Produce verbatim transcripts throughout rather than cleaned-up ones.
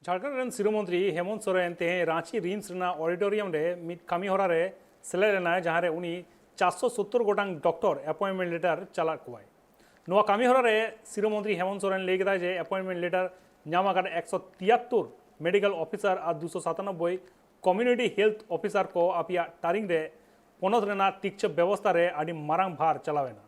ᱡᱷᱟᱲᱠᱷᱚᱸᱰ ᱨᱮᱱ ᱥᱤᱨᱟᱹ ᱢᱚᱱᱛᱨᱤ ᱦᱮᱢᱚᱱᱛ ᱥᱚᱨᱮᱱ ᱛᱮᱦᱮᱧ ᱨᱟᱸᱪᱤ ᱨᱤᱢᱥ ᱨᱮᱱᱟᱜ ᱚᱰᱤᱴᱳᱨᱤᱭᱟᱢ ᱨᱮ ᱢᱤᱫ ᱠᱟᱹᱢᱤ ᱦᱚᱨᱟ ᱨᱮ ᱥᱮᱞᱮᱫ ᱞᱮᱱᱟᱭ, ᱡᱟᱦᱟᱸ ᱨᱮ ᱩᱱᱤ ᱪᱟᱨᱥᱚ ᱥᱚᱛᱛᱚᱨ ᱜᱚᱴᱟᱝ ᱰᱚᱠᱴᱚᱨ ᱮᱯᱚᱭᱮᱱᱴᱢᱮᱱᱴ ᱞᱮᱴᱟᱨ ᱪᱟᱞᱟᱫ ᱠᱚᱣᱟᱭ᱾ ᱱᱚᱣᱟ ᱠᱟᱹᱢᱤ ᱦᱚᱨᱟ ᱨᱮ ᱥᱤᱨᱟᱹ ᱢᱚᱱᱛᱨᱤ ᱦᱮᱢᱚᱱᱛ ᱥᱚᱨᱮᱱ ᱞᱟᱹᱭ ᱠᱮᱫᱟᱭ ᱡᱮ ᱮᱯᱚᱭᱮᱱᱴᱢᱮᱱᱴ ᱞᱮᱴᱟᱨ ᱧᱟᱢ ᱟᱠᱟᱫ ᱮᱠᱥᱚ ᱛᱤᱭᱟᱛᱛᱳᱨ ᱢᱮᱰᱤᱠᱮᱞ ᱚᱯᱷᱤᱥᱟᱨ ᱟᱨ ᱫᱩᱥᱚ ᱥᱟᱛᱟᱱᱚᱵᱵᱳᱭ ᱠᱚᱢᱭᱩᱱᱤᱴᱤ ᱦᱮᱞᱛᱷ ᱚᱯᱷᱤᱥᱟᱨ ᱠᱚ ᱟᱯᱮᱭᱟᱜ ᱴᱟᱨᱤᱝ ᱨᱮ ᱯᱚᱱᱚᱛ ᱨᱮᱱᱟᱜ ᱛᱤᱠᱪᱷᱟᱹ ᱵᱮᱵᱚᱥᱛᱷᱟ ᱨᱮ ᱟᱹᱰᱤ ᱢᱟᱨᱟᱝ ᱵᱷᱟᱨ ᱪᱟᱞᱟᱣ ᱮᱱᱟ᱾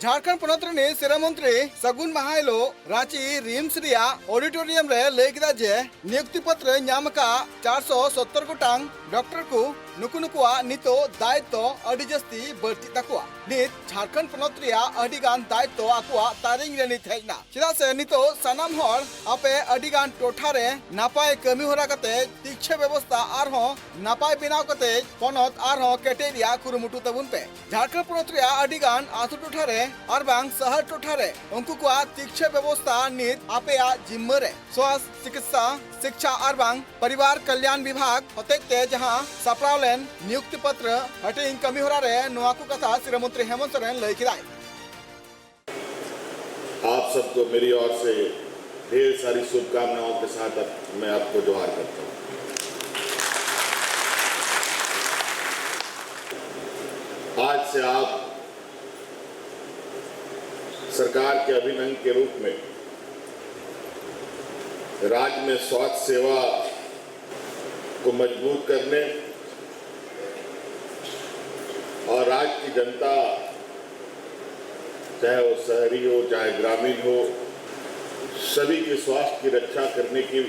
ᱡᱷᱟᱲᱠᱷᱚᱸᱰ ᱯᱚᱱᱚᱛ ᱨᱤᱱᱤᱡ ᱥᱤᱨᱟᱹ ᱢᱚᱱᱛᱨᱤ ᱥᱟᱹᱜᱩᱱ ᱢᱟᱦᱟ ᱦᱤᱞᱳᱜ ᱨᱟᱸᱪᱤ ᱨᱤᱢᱥ ᱨᱮᱭᱟᱜ ᱚᱰᱤᱴᱳᱨᱤᱭᱟᱢ ᱨᱮ ᱞᱟᱹᱭ ᱠᱮᱫᱟ ᱡᱮ ᱱᱤᱭᱩᱠᱛᱤ ᱯᱚᱛᱨᱚ ᱧᱟᱢ ᱟᱠᱟᱫ ᱪᱟᱨᱥᱚ ᱥᱚᱛᱛᱚᱨ ᱜᱚᱴᱟᱝ ᱰᱚᱠᱴᱚᱨ ᱠᱚ, ᱱᱩᱠᱩ ᱱᱩᱠᱩᱣᱟᱜ ᱱᱤᱛᱚᱜ ᱫᱟᱭᱤᱛᱛᱚ ᱟᱹᱰᱤ ᱡᱟᱹᱥᱛᱤ ᱵᱟᱹᱲᱛᱤᱜ ᱛᱟᱠᱚᱣᱟ᱾ ᱱᱤᱛ ᱡᱷᱟᱲᱠᱷᱚᱸᱰ ᱯᱚᱱᱚᱛ ᱨᱮᱭᱟᱜ ᱟᱹᱰᱤ ᱜᱟᱱ ᱫᱟᱭᱤᱛᱛᱚ ᱟᱠᱚᱣᱟᱜ ᱛᱟᱨᱤᱝ ᱨᱮ ᱱᱤᱛ ᱦᱮᱡ ᱮᱱᱟ, ᱪᱮᱫᱟᱜ ᱥᱮ ᱱᱤᱛᱚᱜ ᱥᱟᱱᱟᱢ ᱦᱚᱲ ᱟᱯᱮ ᱟᱹᱰᱤ ᱜᱟᱱ ᱴᱚᱴᱷᱟ ᱨᱮ ᱱᱟᱯᱟᱭ ᱠᱟᱹᱢᱤ ᱦᱚᱨᱟ ᱠᱟᱛᱮ ᱛᱤᱠᱪᱷᱟᱹ ᱵᱮᱵᱚᱥᱛᱷᱟ ᱟᱨᱦᱚᱸ ᱱᱟᱯᱟᱭ ᱵᱮᱱᱟᱣ ᱠᱟᱛᱮ ᱯᱚᱱᱚᱛ ᱟᱨᱦᱚᱸ ᱠᱮᱴᱮᱡ ᱨᱮᱭᱟᱜ ᱠᱩᱨᱩᱢᱩᱴᱩ ᱛᱟᱵᱚᱱ ᱯᱮ᱾ ᱡᱷᱟᱲᱠᱷᱚᱸᱰ ᱯᱚᱱᱚᱛ ᱨᱮᱭᱟᱜ ᱟᱹᱰᱤ ᱜᱟᱱ ᱟᱹᱛᱩ ᱴᱚᱴᱷᱟ ᱨᱮ ᱟᱨ ᱵᱟᱝ ᱥᱟᱦᱟᱨ ᱴᱚᱴᱷᱟ ᱨᱮ ᱩᱱᱠᱩ ᱠᱚᱣᱟᱜ ᱛᱤᱠᱪᱷᱟᱹ ᱵᱮᱵᱚᱥᱛᱷᱟ ᱱᱤᱛ ᱟᱯᱮᱭᱟᱜ ᱡᱤᱢᱢᱟᱹ ᱨᱮ᱾ ᱥᱣᱟᱥᱛᱷ, ᱪᱤᱠᱤᱛᱥᱟ, ᱥᱤᱠᱪᱷᱟ ᱟᱨ ᱵᱟᱝ ᱯᱚᱨᱤᱵᱟᱨ ᱠᱟᱞᱭᱟᱱ ᱵᱤᱵᱷᱟᱜᱽ ᱦᱚᱛᱮᱡ ᱛᱮ ᱡᱟᱦᱟᱸ ᱥᱟᱯᱲᱟᱣ ᱞᱮᱱ ᱱᱤᱭᱩᱠᱛᱤ ᱯᱚᱛᱨᱚ ᱦᱟᱹᱴᱤᱧ ᱠᱟᱹᱢᱤ ᱦᱚᱨᱟ ᱨᱮ ᱱᱚᱣᱟ ᱠᱚ ᱠᱟᱛᱷᱟ ᱥᱤᱨᱟᱹ ᱢᱚᱱᱛᱨᱤ ᱦᱮᱢᱚᱱᱛ ᱥᱚᱨᱮᱱ ᱞᱟᱹᱭ ᱠᱮᱫᱟᱭ᱾ आप सबको मेरी ओर से ढेर सारी शुभकामनाओं के साथ अब मैं आपको जोहार करता हूँ। आज से आप सरकार के अभिन्न अंग के रूप में राज्य में स्वास्थ्य सेवा को मजबूत करने और राज्य की जनता, चाहे वो शहरी हो, चाहे ग्रामीण हो, सभी के स्वास्थ्य की रक्षा करने की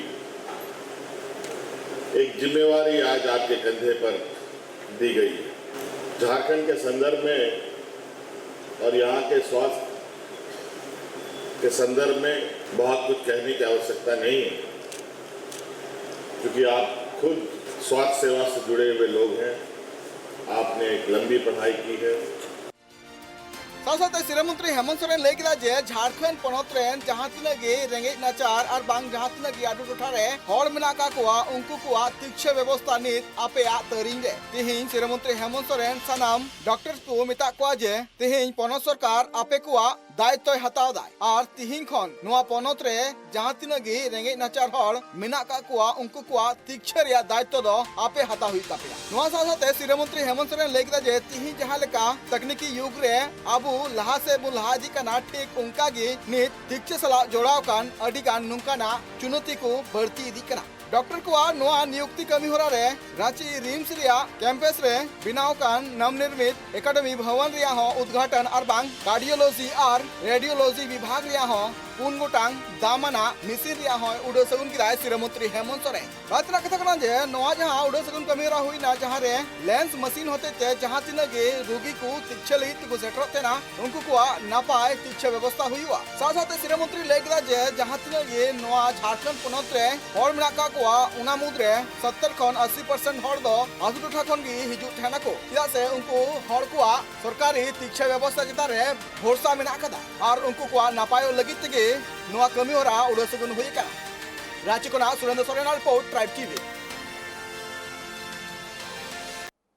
एक जिम्मेवारी आज आपके कंधे पर दी गई है। झारखंड के संदर्भ में और यहाँ के स्वास्थ्य के संदर्भ में बहुत कुछ कहने की आवश्यकता नहीं है, क्योंकि आप खुद स्वास्थ्य सेवा से जुड़े हुए लोग हैं, आपने एक लंबी पढ़ाई की है। ᱥᱟᱶ ᱥᱟᱶᱛᱮ ᱥᱤᱨᱟᱹ ᱢᱚᱱᱛᱨᱤ ᱦᱮᱢᱚᱱᱛ ᱥᱚᱨᱮᱱ ᱞᱟᱹᱭ ᱠᱮᱫᱟ ᱡᱮ ᱡᱷᱟᱲᱠᱷᱚᱸᱰ ᱯᱚᱱᱚᱛ ᱨᱮᱱ ᱡᱟᱦᱟᱸ ᱛᱤᱱᱟᱹᱜ ᱜᱮ ᱨᱮᱸᱜᱮᱡ ᱱᱟᱪᱟᱨ ᱟᱨ ᱵᱟᱝ ᱡᱟᱦᱟᱸ ᱛᱤᱱᱟᱹᱜ ᱜᱮ ᱟᱹᱛᱩ ᱴᱚᱴᱷᱟ ᱨᱮ ᱦᱚᱲ ᱢᱮᱱᱟᱜ ᱟᱠᱟᱫ ᱠᱚᱣᱟ, ᱩᱱᱠᱩ ᱠᱚᱣᱟᱜ ᱛᱤᱠᱪᱷᱟᱹ ᱵᱮᱵᱚᱥᱛᱷᱟ ᱱᱤᱛ ᱟᱯᱮᱭᱟᱜ ᱛᱟᱹᱨᱤᱧ ᱨᱮ᱾ ᱛᱮᱦᱮᱧ ᱥᱤᱨᱟᱹ ᱢᱚᱱᱛᱨᱤ ᱦᱮᱢᱚᱱᱛ ᱥᱚᱨᱮᱱ ᱥᱟᱱᱟᱢ ᱰᱚᱠᱴᱚᱨ ᱠᱚ ᱢᱮᱛᱟᱜ ᱠᱚᱣᱟ ᱡᱮ ᱛᱮᱦᱮᱧ ᱯᱚᱱᱚᱛ ᱥᱚᱨᱠᱟᱨ ᱟᱯᱮ ᱠᱚᱣᱟᱜ ᱫᱟᱭᱤᱛᱛᱚᱭ ᱦᱟᱛᱟᱣ ᱫᱟᱭ ᱟᱨ ᱛᱤᱦᱤᱧ ᱠᱷᱚᱱ ᱱᱚᱣᱟ ᱯᱚᱱᱚᱛ ᱨᱮ ᱡᱟᱦᱟᱸ ᱛᱤᱱᱟᱹᱜ ᱜᱮ ᱨᱮᱸᱜᱮᱡ ᱱᱟᱪᱟᱨ ᱦᱚᱲ ᱢᱮᱱᱟᱜ ᱠᱟᱜ ᱠᱚᱣᱟ, ᱩᱱᱠᱩ ᱠᱚᱣᱟᱜ ᱛᱤᱠᱪᱷᱟᱹ ᱨᱮᱭᱟᱜ ᱫᱟᱭᱤᱛᱛᱚ ᱫᱚ ᱟᱯᱮ ᱦᱟᱛᱟᱣ ᱦᱩᱭᱩᱜ ᱛᱟᱯᱮᱭᱟ᱾ ᱱᱚᱣᱟ ᱥᱟᱶ ᱥᱟᱶᱛᱮ ᱥᱤᱨᱟᱹ ᱢᱚᱱᱛᱨᱤ ᱦᱮᱢᱚᱱᱛ ᱥᱚᱨᱮᱱ ᱞᱟᱹᱭ ᱠᱮᱫᱟ ᱡᱮ ᱛᱤᱦᱤᱧ ᱡᱟᱦᱟᱸ ᱞᱮᱠᱟ ᱛᱟᱠᱱᱤᱠᱤ ᱭᱩᱜᱽ ᱨᱮ ᱟᱵᱚ ᱞᱟᱦᱟ ᱥᱮᱫ ᱵᱚᱱ ᱞᱟᱦᱟ ᱤᱫᱤᱜ ᱠᱟᱱᱟ, ᱴᱷᱤᱠ ᱚᱱᱠᱟ ᱜᱮ ᱱᱤᱛ ᱛᱤᱠᱪᱷᱟᱹ ᱥᱟᱞᱟᱜ ᱡᱚᱲᱟᱣ ᱟᱠᱟᱱ ᱟᱹᱰᱤ ᱜᱟᱱ ᱱᱚᱝᱠᱟᱱᱟᱜ ᱪᱩᱱᱚᱛᱤ ᱠᱚ ᱵᱟᱹᱲᱛᱤ ᱤᱫᱤᱜ ᱠᱟᱱᱟ᱾ ᱰᱚᱠᱴᱚᱨ ᱠᱚᱣᱟᱜ ᱱᱚᱣᱟ ᱱᱤᱭᱩᱠᱛᱤ ᱠᱟᱹᱢᱤ ᱦᱚᱨᱟ ᱨᱮ ᱨᱟᱸᱪᱤ ᱨᱤᱢᱥ ᱨᱮᱭᱟᱜ ᱠᱮᱢᱯᱟᱥ ᱨᱮ ᱵᱮᱱᱟᱣ ᱟᱠᱟᱱ ᱱᱚᱵᱱᱤᱨᱢᱤᱛ ᱮᱠᱟᱰᱮᱢᱤ ᱵᱷᱚᱵᱚᱱ ᱨᱮᱭᱟᱜ ᱦᱚᱸ ᱩᱫᱽᱜᱷᱟᱴᱚᱱ ᱟᱨ ᱵᱟᱝ ᱠᱟᱨᱰᱤᱭᱳᱞᱚᱡᱤ ᱟᱨ ᱨᱮᱰᱤᱭᱳᱞᱚᱡᱤ ᱵᱤᱵᱷᱟᱜᱽ ᱨᱮᱭᱟᱜ ᱦᱚᱸ ᱯᱩᱱ ᱜᱚᱴᱟᱝ ᱫᱟᱢ ᱟᱱᱟᱜ ᱢᱮᱥᱤᱱ ᱨᱮᱭᱟᱜ ᱦᱚᱸ ᱩᱰᱟᱹᱣ ᱥᱟᱹᱜᱩᱱ ᱠᱮᱫᱟᱭ ᱥᱤᱨᱟᱹ ᱢᱚᱱᱛᱨᱤ ᱦᱮᱢᱚᱱᱛ ᱥᱚᱨᱮᱱ᱾ ᱵᱟᱫ ᱨᱮᱱᱟᱜ ᱠᱟᱛᱷᱟ ᱠᱟᱱᱟ ᱡᱮ ᱱᱚᱣᱟ ᱡᱟᱦᱟᱸ ᱩᱰᱟᱹᱣ ᱥᱟᱹᱜᱩᱱ ᱠᱟᱹᱢᱤ ᱦᱚᱨᱟ ᱦᱩᱭᱱᱟ, ᱡᱟᱦᱟᱸ ᱨᱮ ᱞᱮᱱᱥ ᱢᱮᱥᱤᱱ ᱦᱚᱛᱮᱡ ᱛᱮ ᱡᱟᱦᱟᱸ ᱛᱤᱱᱟᱹᱜ ᱜᱮ ᱨᱩᱜᱤ ᱠᱚ ᱛᱤᱠᱪᱷᱟᱹ ᱞᱟᱹᱜᱤᱫ ᱛᱮᱠᱚ ᱥᱮᱴᱮᱨᱚᱜ ᱛᱟᱦᱮᱱᱟ, ᱩᱱᱠᱩ ᱠᱚᱣᱟᱜ ᱱᱟᱯᱟᱭ ᱛᱤᱠᱪᱷᱟᱹ ᱵᱮᱵᱚᱥᱛᱷᱟ ᱦᱩᱭᱩᱜᱼᱟ᱾ ᱥᱟᱶ ᱥᱟᱶᱛᱮ ᱥᱤᱨᱟᱹ ᱢᱚᱱᱛᱨᱤ ᱞᱟᱹᱭ ᱠᱮᱫᱟ ᱡᱮ ᱡᱟᱦᱟᱸ ᱛᱤᱱᱟᱹᱜ ᱜᱮ ᱱᱚᱣᱟ ᱡᱷᱟᱲᱠᱷᱚᱸᱰ ᱯᱚᱱᱚᱛ ᱨᱮ ᱦᱚᱲ ᱢᱮᱱᱟᱜ ᱠᱟᱜ ᱠᱚᱣᱟ, ᱚᱱᱟ ᱢᱩᱫᱽᱨᱮ ᱥᱚᱛᱛᱚᱨ ᱠᱷᱚᱱ ᱟᱥᱤ ᱯᱟᱨᱥᱮᱱᱴ ᱦᱚᱲ ᱫᱚ ᱟᱹᱛᱩ ᱴᱚᱴᱷᱟ ᱠᱷᱚᱱ ᱜᱮ ᱦᱤᱡᱩᱜ ᱛᱟᱦᱮᱱᱟᱠᱚ, ᱪᱮᱫᱟᱜ ᱥᱮ ᱩᱱᱠᱩ ᱦᱚᱲ ᱠᱚᱣᱟᱜ ᱥᱚᱨᱠᱟᱨᱤ ᱛᱤᱠᱪᱷᱟᱹ ᱵᱮᱵᱚᱥᱛᱷᱟ ᱪᱮᱛᱟᱱ ᱨᱮ ᱵᱷᱚᱨᱥᱟ ᱢᱮᱱᱟᱜ ᱟᱠᱟᱫᱟ ᱟᱨ ᱩᱱᱠᱩ ᱠᱚᱣᱟᱜ ᱱᱟᱯᱟᱭᱚᱜ ᱞᱟᱹᱜᱤᱫ ᱛᱮᱜᱮ ᱱᱚᱣᱟ ᱠᱟᱹᱢᱤ ᱦᱚᱨᱟ ᱩᱰᱟᱹᱣ ᱥᱟᱹᱜᱩᱱ ᱦᱩᱭ ᱟᱠᱟᱱᱟ᱾ ᱨᱟᱸᱪᱤ ᱠᱷᱚᱱᱟᱜ ᱥᱩᱨᱮᱱᱫᱨᱚ ᱥᱚᱨᱮᱱᱟᱜ ᱨᱤᱯᱳᱨᱴ, ᱴᱨᱟᱭᱤᱵᱽ ᱴᱤᱵᱷᱤ᱾